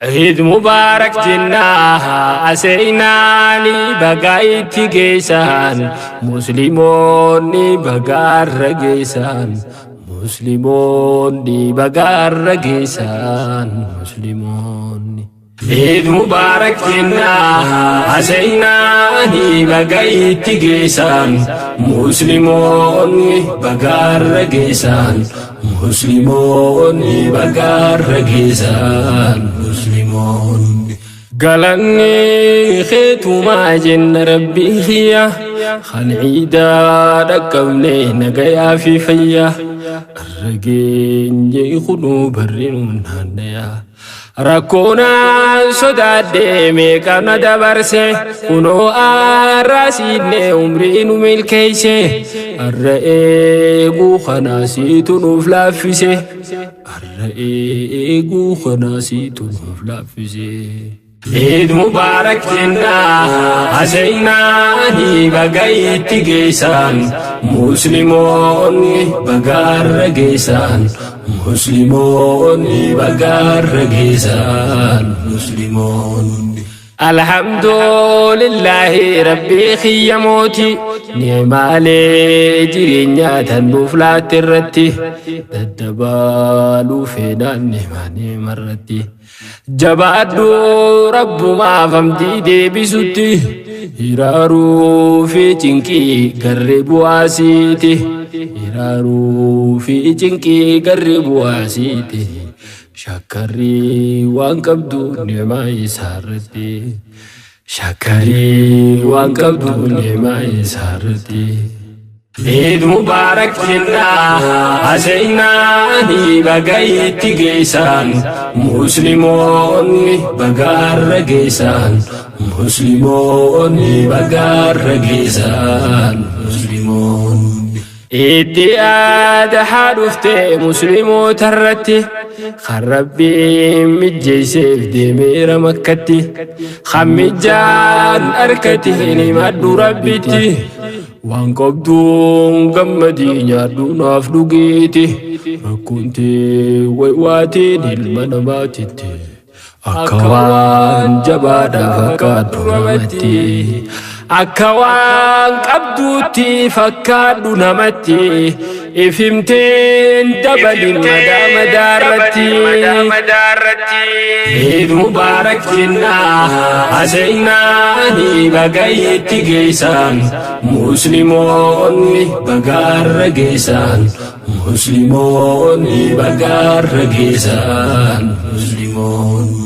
Eid Mubarak jennaa aseenaani bagaa itti geessan, Musliimoonni bagaarra geessan, Musliimoonni bagaarra geessan, Musliimoonni. Eid Mubarak jennaa aseenaani bagaa itti geessan, Musliimoonni bagaarra geessan, Musliimoonni bagaarra geessan, Musliimoonni. Galanni keetumaa jenna Rabbii kiyya, kan ciidaa dhaqqabne nagayaa fi fayyaa. Arra geenye kunuu barri nuun naannayaa. Rakkoonaan sodaadhee meeqa na dabarse, kunoo arraa siinne umrii nu milkeeyse. Arra eeguu kanaa siitu nuuf laaffise. Arra eeguu kanaa siitu nuuf laaffise. Eid Mubarak jennaa aseenaani baga itti geessan, Musliimoonni bagaarra geessan, Musliimoonni bagaarra geessan, Musliimoonni. Alhamdulillahi Rabbii kiyya mooti, ni'maalee jireenyaa tan nuuf laatte irratti daddabaaluu feenaan ni'maa ni'marratti. Jabaadhu Rabbumaaf hamdii deebisutti, hiraaruu fi cinqii garri bu'aasiiti. Hiraaruu fi cinqii garri bu'aasiiti. Shakkarrii waan qabdu ni'maa isaarratti. Shakkarii waan qabdu ni'maa isaarratti. Eid Mubarak jennaa aseenaani baga itti geessan, Musliimoonni bagaarra geessan, Musliimoonni bagaarra geessan, Musliimoonni. Itti adahaa dhufte Musliimoota irratti, kan Rabbiin mijjeesseef deemeera Makkatti, kan mijjaan harkatti hin himadhu Rabbitti. Waan qabduun gammadii nyaadhu naaf dhugiiti. Rakkoon tee waywaatiin ilma namaatitti. Akka waan jabaadha fakkaadhu namatti. Akka waan qabduutti fakkaadhu namatti. Ifimteen dabalin madaa madaarratti. Eid Mubarak jennaa aseenaani baga itti geessan, Musliimoonni bagaarra geessan, Musliimoonni bagaarra geessan, Musliimoonni.